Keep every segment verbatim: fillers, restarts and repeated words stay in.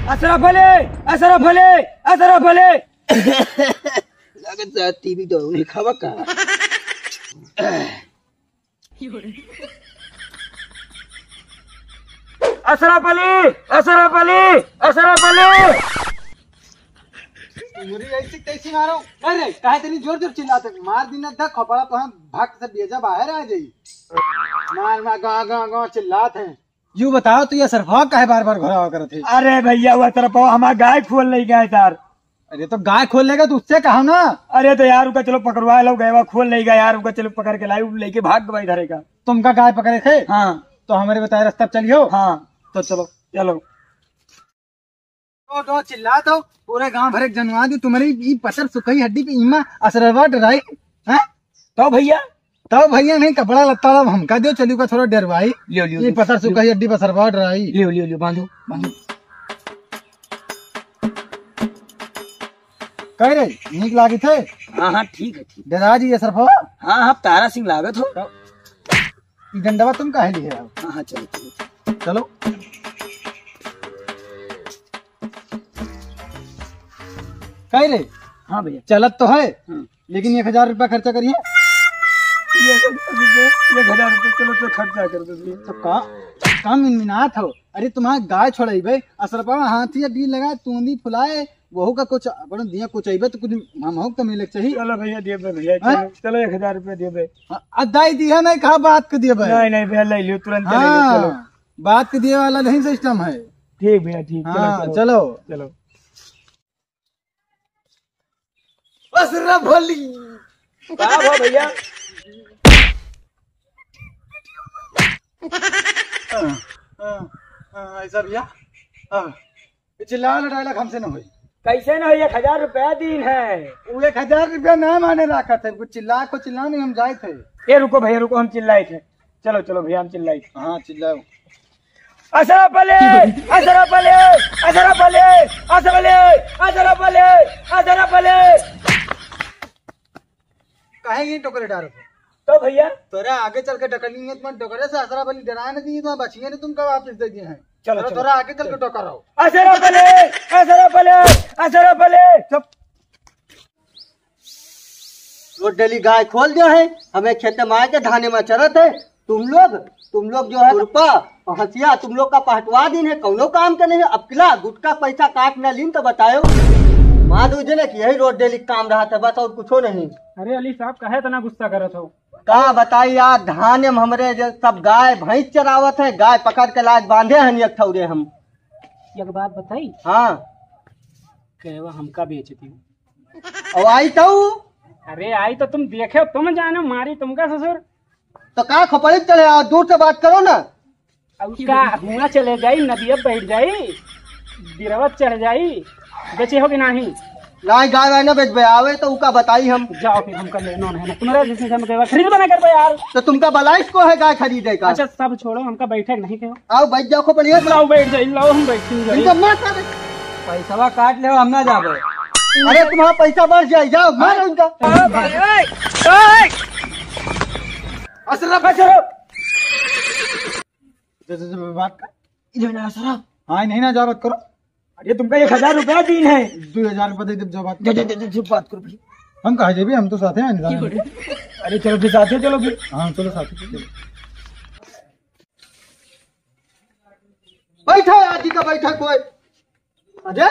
अशरफ अली, अशरफ अली, अशरफ अली। लगत है टीवी तो नहीं खावा का। अशरफ अली, अशरफ अली, अशरफ अली। मुरी ऐसी तैसी मारो। अरे, काहे तनी जोर जोर चिल्लात है? मार दी ना धक खपड़ा तो हम भक से बेजा बाहर आ जाई। मार मार गाँव गाँव गाँव चिल्लात है। यू बताओ, तू ये सरफा काहे बार बार घुरावा करत है? अरे भैया, वो सरफा हमार गाय खोल लइ गया है यार। अरे तो गाय खोल लेगा तो उससे कहा ना। अरे तो यार, उका चलो पकड़वा लो, गयवा खोल लइ गया यार, उका चलो पकड़ के लाई, उ लेके भाग गवा इधर का। तुमका गाय पकड़े थे? हाँ। तो हमरे बताए रास्ता पे चलियो। हाँ। तो चलो। चलो। तो, तो चिल्ला तो पूरे गांव भर एक जनवा दी तुम्हारी ई पसर सुखई हड्डी पे इमा असरवा डराई। हैं? तो भैया? तो भैया नहीं कपड़ा लत्ता लब हमका दियो, चलियो का थोड़ा डरवाई। लियो, लियो, ये लियो। पसर सुखई हड्डी पसरवा डराई। लियो, लियो, लियो, बांधो, बांधो। कह रे, नीक लागित है? हाँ, हाँ, ठीक है, ठीक। डरा जी ये सरफवा? हाँ, हाँ, तारा सिंह लागत हो। तो ई डंडवा तुम काहे लिए हो? हाँ, हाँ, चलो, चलो, चलो। चलो। कह रे? हाँ भैया। चलत तो है, हाँ। लेकिन एक हजार रुपया खर्चा करिए। एक हजार रुपया, एक हजार रुपया, चलो तो खर्चा कर दो भैया। तो का, का मिनमिनात हो? अरे तुम्हार गाय छोड़ाई भाई, असरपा हाथी बीज लगा, तूंदी फुलाए, वहू का कुछ, अपन दिया कुछ अइबे तो कुछ हमहू तो मिले के चाहिए। चलो भैया, दिए बे भैया, हैं? चलो, चलो, एक हजार रुपया दिए बे। हाँ, आ दाई दिया नहीं, कहा बात के दिए बे? नहीं, नहीं भैया, ले लियो, तुरंत ले लियो, हाँ, चलो। बात के दिए वाला नहीं सिस्टम है। ठीक भैया, ठीक, चलो, हाँ, चलो। चलो। अशरफ अली। का भा भैया? हाँ, हाँ, हाँ, ऐसा भैया, हाँ, ये चिल्ला वाला डायलॉग हमसे न होई। कैसे न होई? एक हजार रुपया दीन है। वो एक हजार रुपया ना माने राखत है, कुछ चिल्ला को चिल्ला नहीं, हम जाए थे। ए, रुको भैया, रुको, हम चिल्लाए थे। चलो, चलो भैया, हम चिल्लाए थे। हाँ, चिल्लाओ। अशरफ अली, अशरफ अली, अशरफ अली, अशरफ अली, अशरफ अली, अशरफ अली। काहे ये टोकरे डारत हो? तो भैया? तोरा आगे चल के डकलिंगे, तुम टोकरे से अशरफ अली डराए न दिए, तो बचिए न तुमका वापस दे दिए हैं। चलो, चलो, चलो। तोरा आगे चल के टोकर आओ। अशरफ अली, अशरफ अली, अशरफ अली। चुप। रोज डेली गाय खोल दिया है, हमें खेते में आके धाने में चरत है। तुम लोग, तुम लोग जो है खुरपा और हंसिया, तुम लोग का पहटवा दिन है, कौनो काम के नहीं है। अब किला गुटका पैसा काट न लीन तो बतायो। मान लीजिए ना कि यही रोज डेली काम रहत है, बस और कुछो नहीं। अरे अली साहब, काहे इतना गुस्सा करत हो? का बताई यार, धाने में हमरे जे सब गाय भैंस चरावत है, गाय पकड़ के लाज बांधे हन एक ठौरे हम। एक बात बताई? हाँ। कहवा हमका बेच दियो। और आई तो? अरे आई तो तुम देखे, तुम जानो, मारी तुमका ससुर। तो का खोपड़ी चले आओ, दूर से बात करो ना। अब का हुआ चले जाई, नदिया बैठ जाई, बिरवत चढ़ जाई, बेचे हो कि नाही? नाही, गाय वाय ना बेचबे, आवे तो उका बताई हम। जाओ फिर, हमका लेना नहीं है, तुम्हारे जैसे हम कहवा खरीद बना कर यार। तो तुमका बलाइस को है गाय खरीदे का? अच्छा सब छोड़ो, हमका बैठे नहीं कहो। आओ बैठ जाओ खोपड़ी। लाओ बैठ जाई, लाओ हम बैठ जाई। इनका मत आवे। पैसवा काट ले, हम ना जाबे। अरे तुम्हारा पैसा बढ़ जाए, जाओ मारो इनका। अशरफ, अशरफ। दे, दे, दे, बात कर। इधर ना, अशरफ। हाँ, नहीं ना, जा बात करो। अरे तुमका एक हजार रुपया दीन है। दो हजार रुपया दे, दे, जा बात दे, दे, दे, दे, जो बात करो भाई। हम कहाँ जाबे, हम तो साथे हैं, नहीं जाने। अरे चलो फिर साथे चलो फिर। हाँ, चलो साथे चलो। बैठा है आदि का, बैठा कोई। अरे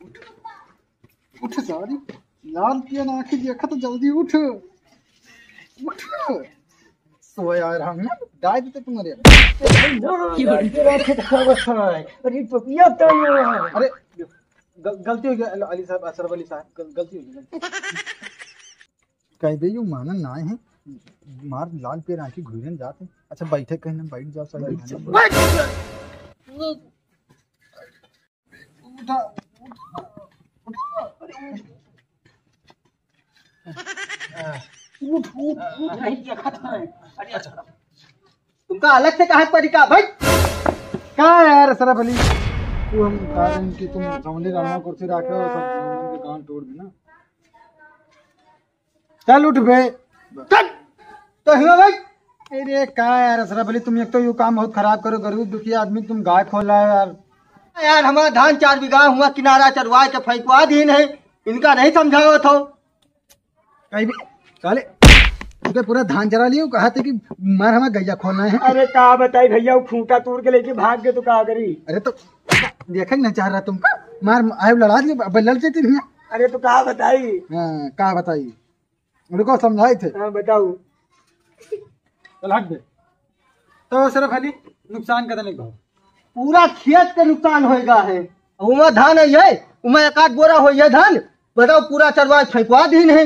उठ, उठ सारी लाल पियन आँखी देखा तो जल्दी उठ, उठ। सोया रहा हूँ ना, डाल देते तुम्हारे। अरे पपिया तो। अरे गल-, गलती हो गया अली साहब, अशरफ अली साहब, गल-, गलती हो गई, गलती। कह दे, यू मानन ना है, मार लाल पे राखी घुरन जात है। अच्छा, बैठे कहने, बैठ जाओ, सही है। बैठ। उठा, उठा, उठा, अरे उठ। उठ, उठ, उठ, नहीं देखा था। अरे अच्छा। तुमका अलग से काहे पड़ी का भाई? का यार अशरफ अली, तू हम कहा रहे कि तुम सामने गाना कुर्सी रखे हो, सब सामने के कान तोड़ देना। चल उठ बे। चल। तो हुआ भाई। अरे का यार अशरफ अली, तुम एक तो यू काम बहुत खराब करो, गरीब दुखी आदमी तुम गाय खोल रहे हो यार। यार, हमारा धान चार बीघा हुआ, किनारा चरवाए के फेंकवा दीन है, इनका नहीं समझावत हो। कहीं भी साले, तूके पूरा धान चरा लियो, कहा थे कि मार हमारा गैया खोलना है। अरे का बताई भैया, वो खूंटा तोड़ के लेके भाग गए तो का करी? अरे तो देखा ही ना चाह रहा तुम, मार आए लड़ा दिए, अब लड़ जाते नहीं। अरे तो का बताई? हाँ, का बताई? उनको समझाए थे। हाँ, बताओ। चल हट दे। तो अशरफ अली, नुकसान कितने का? पूरा खेत के नुकसान होएगा है। उमा धान है ये, उमा एक आध बोरा हो ये धान। बताओ, पूरा चरवा फेंकवा दीन है।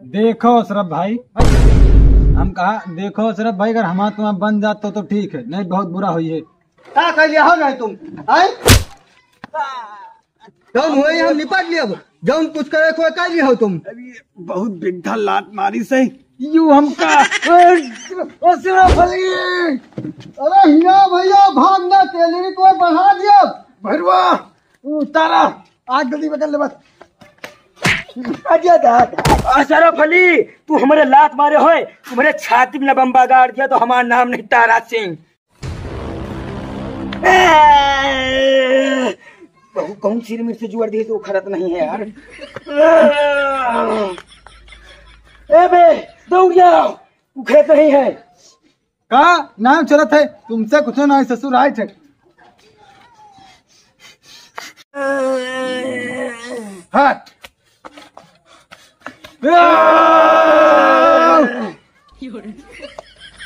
देखो अशरफ भाई, हम कहा, देखो अशरफ भाई, अगर हमारा तुम्हारा बन जात तो, तो ठीक है, नहीं बहुत बुरा हुई है। का कर लिया हो नहीं तुम, हैं? जौन हुए हम निपट लियब, जौन कुछ करे को कर लिया हो तुम। अरे बहुत बिगधा लात मारी से, यू हमका। अशरफ अली। अरे हिया भैया, भाग ना, तेलरी तो बढ़ा दिया। भैरवा, उतारा, आग जल्दी पकड़ ले बस। अजय दादा। अशरफ अली, तू हमारे लात मारे होए, तुम्हारे छाती में बम्बा गाड़ दिया तो हमारा नाम नहीं तारा सिंह। बहू कौन सिर में से जुआर दिए तो उखड़त नहीं है यार। ए बे, दौड़ जाओ, उखड़त नहीं है। का नाम चलत है? तुमसे कुछ ना है ससुर, आए थे। हट।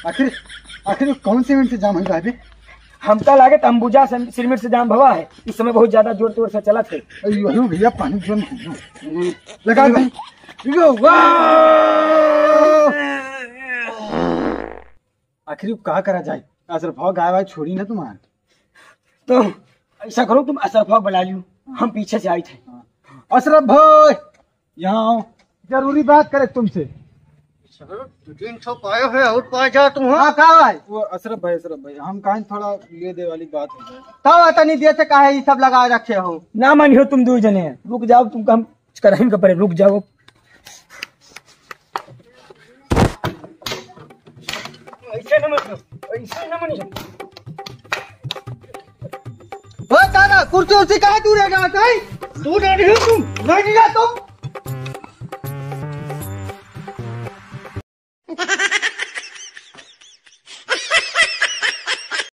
आखिर, आखिर कौन सीमेंट से जाम है भाई? हमका लागे त अंबुजा से-, सीमेंट से जाम भवा है। इस समय बहुत ज्यादा जोर तोर से चलत है। अयो, अयो भैया, पानी जोर में लगा दे। यो, वाह! आखिर का करा जाए? अशरफ भाई गाय वाय छोड़ी ना तुम्हार। तो ऐसा करो, तुम अशरफ भाई बुला लियो, हम पीछे से आई थे। अशरफ भाई, यहाँ आओ, जरूरी बात करे तुमसे। सर, दो तीन सौ पाए हुए और पा जा तुम, हाँ? हाँ, का है? वो अशरफ भाई, अशरफ भाई, हम कहें थोड़ा ले दे वाली बात हो जाए। का बात नहीं दे से काहे ये सब लगा रखे हो? ना मानियो तुम दो जने, रुक जाओ, तुमको हम कुछ कराइन का पड़े, रुक जाओ। ऐसे न मत, ऐसे न मत। ओ दादा, कुर्सी उर्सी काहे तू रह गया था? तू नहीं हो तुम, नहीं दिया तुम।